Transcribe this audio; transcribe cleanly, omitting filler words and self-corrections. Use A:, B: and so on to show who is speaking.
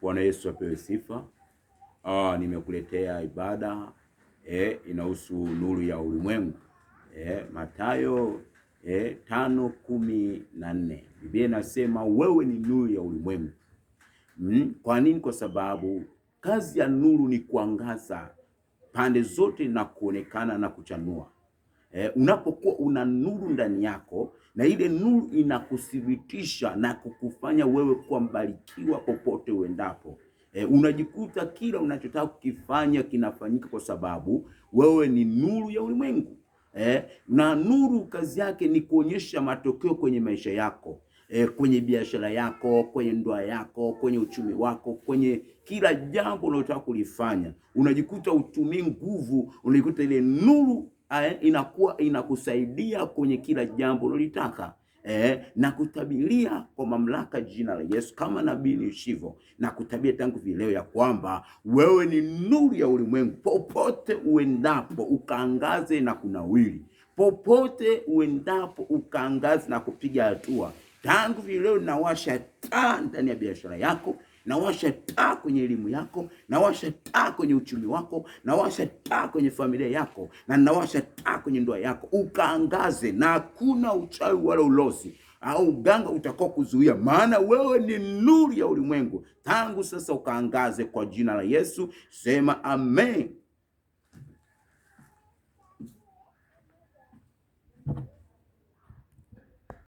A: Bwana Yesu apewe sifa. Nimekuletea ibada inahusu nuru ya ulimwengu. Mathayo 5:14 Biblia inasema wewe ni nuru ya ulimwengu. Kwa nini? Kwa sababu kazi ya nuru ni kuangaza pande zote na kuonekana na kuchanua. Unapokuwa una nuru ndani yako na ile nuru inakuthibitisha na kukufanya wewe kuwa mbarikiwa popote uendapo. Unajikuta kila unachotaka kukifanya kinafanyika kwa sababu wewe ni nuru ya ulimwengu. Na nuru kazi yake ni kuonyesha matokeo kwenye maisha yako. Kwenye biashara yako, kwenye ndoa yako, kwenye uchumi wako, kwenye kila jambo unalotaka kulifanya, unajikuta utumii nguvu, unajikuta ile nuru inakuwa inakusaidia kwenye kila jambo unalotaka. Na kutabilia kwa mamlaka jina la Yesu kama nabii niishivyo, na kutabia tangu vileo ya kwamba wewe ni nuru ya ulimwengu. Popote uendapo ukaangaze na kunawiri, popote uendapo ukaangaze na kupiga hatua. Tangu vileo nawasha taa ndani ya biashara yako, nawasha taa kwenye elimu yako, nawasha taa kwenye uchumi wako, nawasha taa kwenye familia yako, na nawasha taa kwenye ndoa yako, ukaangaze, na hakuna uchawi wala ulozi au uganga utakao kuzuia, maana wewe ni nuru ya ulimwengu. Tangu sasa ukaangaze kwa jina la Yesu. Sema amen.